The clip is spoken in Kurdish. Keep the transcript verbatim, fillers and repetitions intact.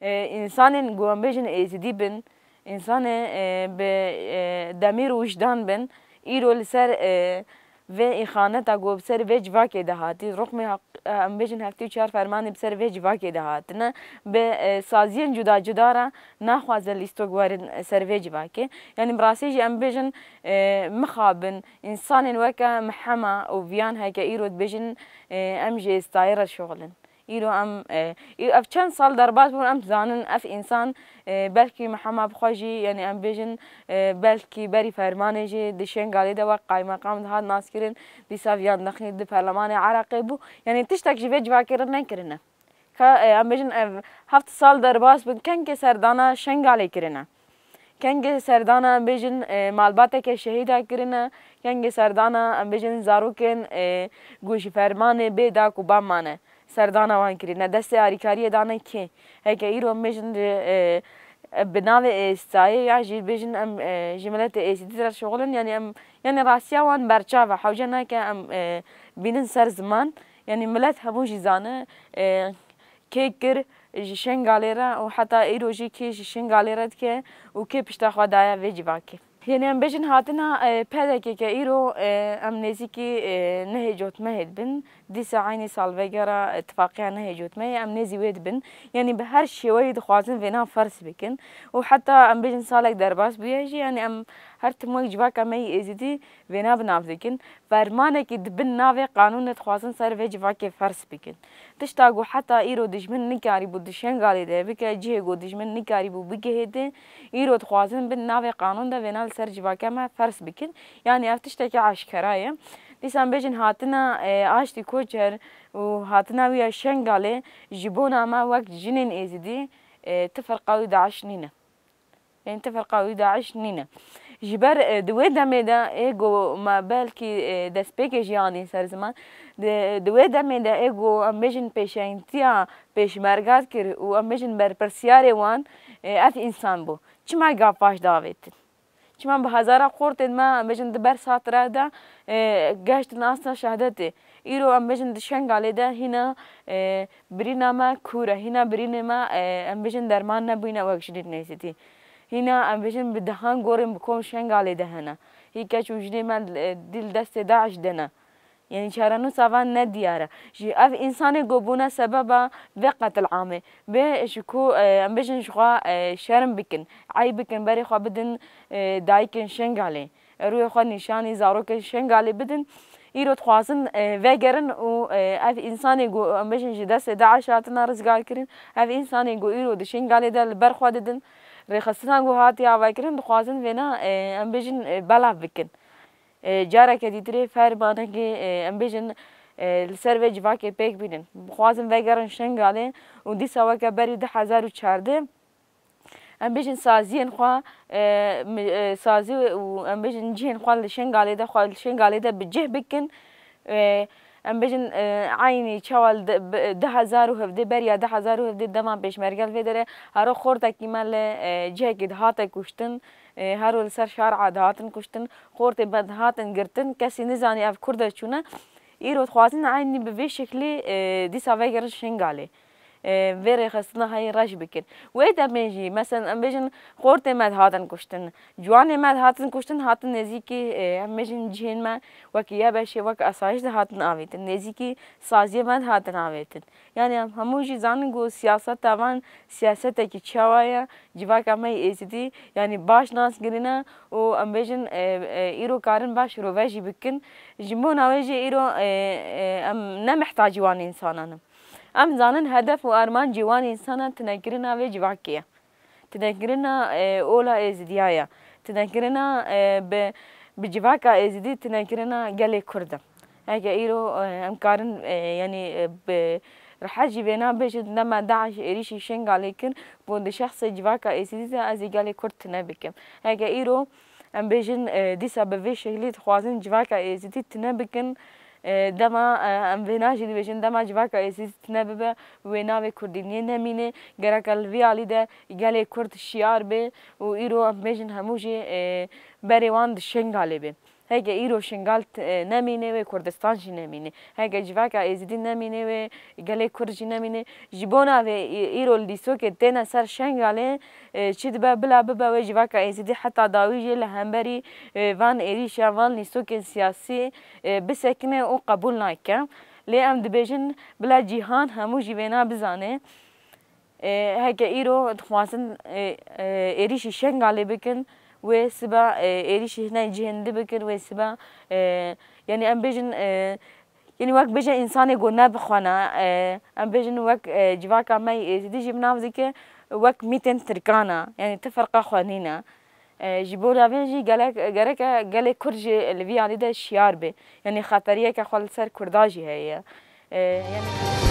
E, însanên ku em bêjin êzidî bin, însanê, e, bi, e, demîr û wijdan bin, îro li ser, e, vê îxaneta ku bi ser vê civakê de hatî, rûxmê heq-, e, em bêjin heftê û çar fermanê bi ser vê civakê de hatine, bi, e, saziyên cuda cuda re naxwaze lîstok werin ser vê civakê. Yanî bi rastî jî em bêjin, e, mixabin, însanên weke Mihema û Viyan heke îro dibêjin, e, em ji êzidayê re şixulin. Îro em, e, î-, ev çend sal derbas bûn, em zanin ev însan, e, belkî Mihema bi xwe jî, yanî em bêjin, e, belkî berî fermanê jî di Şengalê de wek qaymeqam dihat naskirin, dîsa Viyan Dexî di perlemanê Iraqê bû. Yanî tiştek ji vê civakê re nekirine. Ka, e, em bêjin ev heft sal derbas bûn, kengê serdana Şengalê kirine. Kengê serdana em bêjin, e, malbateke şehîda kirine, kengê serdana em bêjin zarokên, e, ku ji fermanê bê dak û ban mane. Serdana wan kirîne, destê alîkariyê dane kê? Heke îro em bêjin ji, e, e, bi navê êzidayê ya jî bêjin em, e, ji miletê êzidî re şixulin, yanî em, yanî rastiya wan berçav e, hewce nake em, e, bînin ser ziman. Yanî milet hemû jî zane, e, kê kir ji Şengalê re û heta îro jî kê ji Şengalê re dike û kê pişta xwe daye vê civakê. Yanî em bêjin hatina, e, P D K ke îro, e, em nêzîkî, e, nehê cotmehê dibin. Dîsa eynî salvegera îtifaqiya nehê cotmehê em nêzî wê dibin. Yanî bi her şêweyî dixwazin vêna ferz bikin. Û heta em bêjin salek derbas bûye jî, yanî em her tim wek civaka me yî êzidî vêna bi nav dikin. Fermanekî di bin navê qanûnê dixwazin ser vê civakê ferz bikin. Tişta ku heta îro dijmin nikarîbû di Şengalê de bike, cihê ku dijmin nikarîbû bigihêdê, îro dixwazin bin navê qanûn de vêna li ser civaka me ferz bikin. Yanî ev tiştekî eşkera ye. Dîsa em bêjin hatina, e, Aştî Koçer û hatina wî ya Şengalê ji bona me wek jinên êzidî, e, ti firqa wî DAIŞ nîne. Yanî ti firqa wî DAIŞ nîne. Ji ber, e, di wê demê de ê ku me belkî, e, destpêkê jî anî ser ziman, di, di wê demê de ê ku em bêjin pêşengtiya pêşmerga dikir û em bêjin berpirsiyarê wan, e, ev însan bû. Çima gav paş davêtin? Çima bi hezara xortên me, em bêjin di ber satra de, e, geştin asta şehadetê? Îro em bêjin di Şengalê de hîna, e, birîna me kûr e, hîna birînê me, e, em bêjin derman nebûyne wek jinên êzidî. Hîna em bêjin bi dehan gorên bi kom Şengalê de hene. Hî keç û jinê me, e, dî li destê DAIŞ de ne. Yanî çarenûsa van ne diyar e. Ji ev însanê ku bûne sebeba vê qetilamê, bê ji ku, e, em bêjin ji xwe, e, şerm bikin, eyb bikin, berê xwe bidin, e, dayikên Şengalê. Rûyê xwe nîşanî zarokên Şengalê bidin. Îro dixwazin, e, vegerin û, e, ev însanê ku em bêjin ji destê DAIŞ hatine rizgar kirin, ev însanê ku îro di Şengalê de li ber xwe didin, rêxistina ku hatiye avakirin, dixwazin vêna, e, em bêjin, e, belav bikin. E, careke dîtirê fermanekê, e, em bêjin, e, li ser vê civakê pêk bînin. Dixwazin vegerin Şengalê û dîsa weke berî du hezar û çardeh, em bêjin saziyên xwe, e, mi-, e, sazî û em bêjin cihên xwe li Şengalê de, xwe li Şengalê de bi cih bikin. E, em bêjin, e, eynî çawa li de-, bi-, du hezar û hevdeh, beriya du hezar û hevdeh dema pêşmerge li vê derê, hero xortekî me li, e, cihekî dihate kuştin, e, hero li ser şara dihatin kuştin, xortê me dihatin girtin, kesî nizanî ev kur de çûne. Îro dixwazin eynî bi vê şeklî, e, dîsa vegerin Şengalê. E, vê rêxistina heyî reş bikin. Wê demê jî, meselen, em bêjin xortê me dihatin kuştin, ciwanê me dihatin kuştin, hatin nêzîkî, e, em bêjin cihên me wekî YBŞ'ê, wek asayîş dihatin avêtin, nêzîkî saziyê me dihatin avêtin. Yanî em hemû jî zanin ku siyaseta van siyasetekî çawa ye, civaka me yê Êzidî, yanî baş nas kirine û em bêjin, e, e, îro karin baş rove jî bikin. Ji bona wê jî îro, e, e, em ne mihtacî wan însanan in. Em zanin hedef û armancê wan însanan tinekirina vê civakê ye. Tinekirina, e, ola Êzidiya ye. Tinekirina, e, bi, bi civaka Êzidî tinekirina gelê Kurd e. Heke îro, e, em karin, e, yanî, e, bi rehet jî vêna bêjin, dema DAIŞ êrîşî Şengalê kir, got di şexsê civaka Êzidî de ez ê gelê Kurd tune bikim. Heke îro em bêjin, e, dîsa bi vê şeklî dixwazin civaka Êzidî tune bikin, e, dema, e, em vêna jî dibêjin, dema civaka Êzidî tune bibe, wê navê Kurdîniyê nemîne, gereke li vî alî de gelê Kurd şiyar be û îro em bêjin hemû jî, e, berê wan di Şengalê be. Heke îro Şingal t-, e, nemîne wê Kurdistan jî nemîne. Heke civaka Êzidî nemîne wê gelê Kurd jî nemîne. Ji bona vê î-, îro li dîsokê têne ser Şengalê, e, çi dibe bila bibe wê civaka Êzidî heta dawî jî li hemberî, e, van êrîşa van lîsokên siyasî, e, bisekine û qebûl nake. Lê em dibêjin bila cîhan hemû jî vêna bizane. E, heke îro dixwazin, e, e, êrîşî Şengalê bikin, wê siba, e, êrîşî hinay cihên din bikin, wê siba, e, yanî em bêjin, e, yanî wek bêje însanê ku nebixwena, e, em bêjin wek, e, civaka me yê Êzidî jî bi nav dike, wek mîtên Tirkan e, yanî ti ferqa xwe nîne. E, ji bo navê jî gelek, gereke gelê Kurd jî li vî alî de şiyar be. Yanî xeteriyeke xwe li ser Kurda jî heye. E, yanî